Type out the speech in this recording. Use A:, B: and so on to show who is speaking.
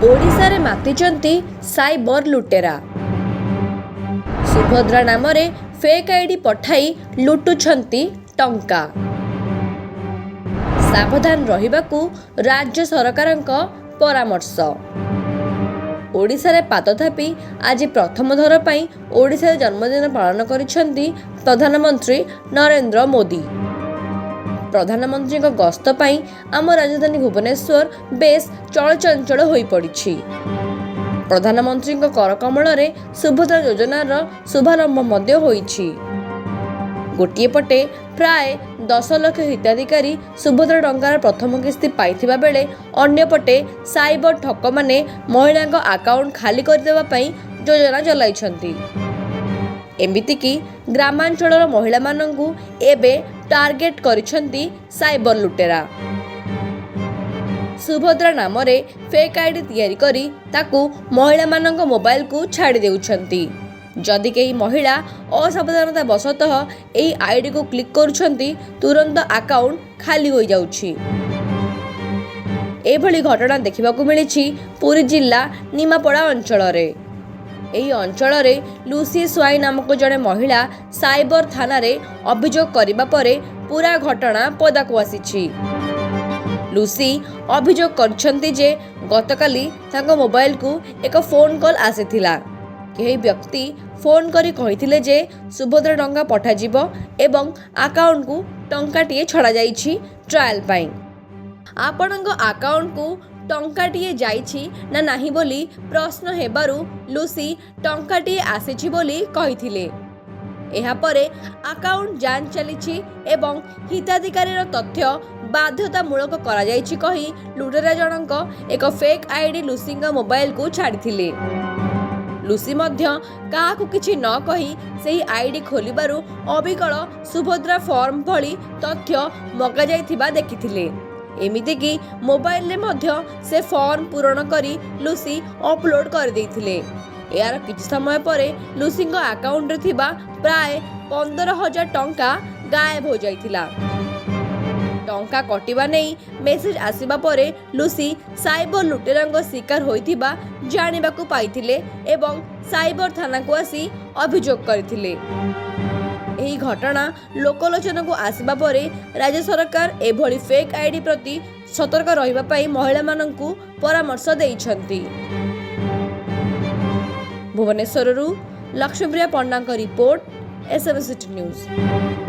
A: ଓଡ଼ିଶାରେ ମାତିଛନ୍ତି ସାଇବର ଲୁଟେରା। ସୁଭଦ୍ରା ନାମରେ ଫେକ୍ ଆଇଡି ପଠାଇ ଲୁଟୁଛନ୍ତି ଟଙ୍କା। ସାବଧାନ ରହିବାକୁ ରାଜ୍ୟ ସରକାରଙ୍କ ପରାମର୍ଶ। ଓଡ଼ିଶାରେ ପାଦ ଥାପି ଆଜି ପ୍ରଥମ ଥର ପାଇଁ ଓଡ଼ିଶାରେ ଜନ୍ମଦିନ ପାଳନ କରିଛନ୍ତି ପ୍ରଧାନମନ୍ତ୍ରୀ ନରେନ୍ଦ୍ର ମୋଦି। ପ୍ରଧାନମନ୍ତ୍ରୀଙ୍କ ଗସ୍ତ ପାଇଁ ଆମ ରାଜଧାନୀ ଭୁବନେଶ୍ୱର ବେଶ୍ ଚଳଚଞ୍ଚଳ ହୋଇପଡ଼ିଛି। ପ୍ରଧାନମନ୍ତ୍ରୀଙ୍କ କରକମଳରେ ସୁଭଦ୍ରା ଯୋଜନାର ଶୁଭାରମ୍ଭ ମଧ୍ୟ ହୋଇଛି। ଗୋଟିଏ ପଟେ ପ୍ରାୟ 10 ଲକ୍ଷ ହିତାଧିକାରୀ ସୁଭଦ୍ରା ଟଙ୍କାର ପ୍ରଥମ କିସ୍ତି ପାଇଥିବା ବେଳେ, ଅନ୍ୟପଟେ ସାଇବର ଠକମାନେ ମହିଳାଙ୍କ ଆକାଉଣ୍ଟ ଖାଲି କରିଦେବା ପାଇଁ ଯୋଜନା ଚଲାଇଛନ୍ତି। ଏମିତିକି ଗ୍ରାମାଞ୍ଚଳର ମହିଳାମାନଙ୍କୁ ଏବେ ଟାର୍ଗେଟ କରିଛନ୍ତି ସାଇବର ଲୁଟେରା। ସୁଭଦ୍ରା ନାମରେ ଫେକ୍ ଆଇଡି ତିଆରି କରି ତାକୁ ମହିଳାମାନଙ୍କ ମୋବାଇଲକୁ ଛାଡ଼ି ଦେଉଛନ୍ତି। ଯଦି କେହି ମହିଳା ଅସାବଧାନତା ବଶତଃ ଏହି ଆଇଡିକୁ କ୍ଲିକ୍ କରୁଛନ୍ତି, ତୁରନ୍ତ ଆକାଉଣ୍ଟ ଖାଲି ହୋଇଯାଉଛି। ଏଭଳି ଘଟଣା ଦେଖିବାକୁ ମିଳିଛି ପୁରୀ ଜିଲ୍ଲା ନିମାପଡ଼ା ଅଞ୍ଚଳରେ। ଏହି ଅଞ୍ଚଳରେ ଲୁସି ସ୍ୱାଇଁ ନାମକ ଜଣେ ମହିଳା ସାଇବର ଥାନାରେ ଅଭିଯୋଗ କରିବା ପରେ ପୂରା ଘଟଣା ପଦାକୁ ଆସିଛି। ଲୁସି ଅଭିଯୋଗ କରିଛନ୍ତି ଯେ ଗତକାଲି ତାଙ୍କ ମୋବାଇଲକୁ ଏକ ଫୋନ୍ କଲ୍ ଆସିଥିଲା। କେହି ବ୍ୟକ୍ତି ଫୋନ୍ କରି କହିଥିଲେ ଯେ ସୁଭଦ୍ରା ଟଙ୍କା ପଠାଯିବ ଏବଂ ଆକାଉଣ୍ଟକୁ ଟଙ୍କାଟିଏ ଛଡ଼ାଯାଇଛି ଟ୍ରାଏଲ୍ ପାଇଁ। ଆପଣଙ୍କ ଆକାଉଣ୍ଟକୁ ଟଙ୍କାଟିଏ ଯାଇଛି ନା ନାହିଁ ବୋଲି ପ୍ରଶ୍ନ ହେବାରୁ ଲୁସି ଟଙ୍କାଟିଏ ଆସିଛି ବୋଲି କହିଥିଲେ। ଏହାପରେ ଆକାଉଣ୍ଟ ଯାଞ୍ଚ ଚାଲିଛି ଏବଂ ହିତାଧିକାରୀର ତଥ୍ୟ ବାଧ୍ୟତାମୂଳକ କରାଯାଇଛି କହି ଲୁଟେରା ଜଣଙ୍କ ଏକ ଫେକ୍ ଆଇଡି ଲୁସିଙ୍କ ମୋବାଇଲକୁ ଛାଡ଼ିଥିଲେ। ଲୁସି ମଧ୍ୟ କାହାକୁ କିଛି ନ କହି ସେହି ଆଇଡି ଖୋଲିବାରୁ ଅବିକଳ ସୁଭଦ୍ରା ଫର୍ମ ଭଳି ତଥ୍ୟ ମଗାଯାଇଥିବା ଦେଖିଥିଲେ। ଏମିତିକି ମୋବାଇଲରେ ମଧ୍ୟ ସେ ଫର୍ମ ପୂରଣ କରି ଲୁସି ଅପଲୋଡ କରିଦେଇଥିଲେ। ଏହାର କିଛି ସମୟ ପରେ ଲୁସିଙ୍କ ଆକାଉଣ୍ଟରେ ଥିବା ପ୍ରାୟ 15,000 ଟଙ୍କା ଗାୟବ ହୋଇଯାଇଥିଲା। ଟଙ୍କା କଟିବା ନେଇ ମେସେଜ ଆସିବା ପରେ ଲୁସି ସାଇବର ଲୁଟେରାଙ୍କ ଶିକାର ହୋଇଥିବା ଜାଣିବାକୁ ପାଇଥିଲେ ଏବଂ ସାଇବର ଥାନାକୁ ଆସି ଅଭିଯୋଗ କରିଥିଲେ। ଏହି ଘଟଣା ଲୋକଲୋଚନକୁ ଆସିବା ପରେ ରାଜ୍ୟ ସରକାର ଏଭଳି ଫେକ୍ ଆଇଡି ପ୍ରତି ସତର୍କ ରହିବା ପାଇଁ ମହିଳାମାନଙ୍କୁ ପରାମର୍ଶ ଦେଇଛନ୍ତି। ଭୁବନେଶ୍ୱରରୁ ଲକ୍ଷ୍ମୀପ୍ରିୟା ପଣ୍ଡାଙ୍କ ରିପୋର୍ଟ, ଏସ୍ଏମ୍ସି ନ୍ୟୁଜ୍।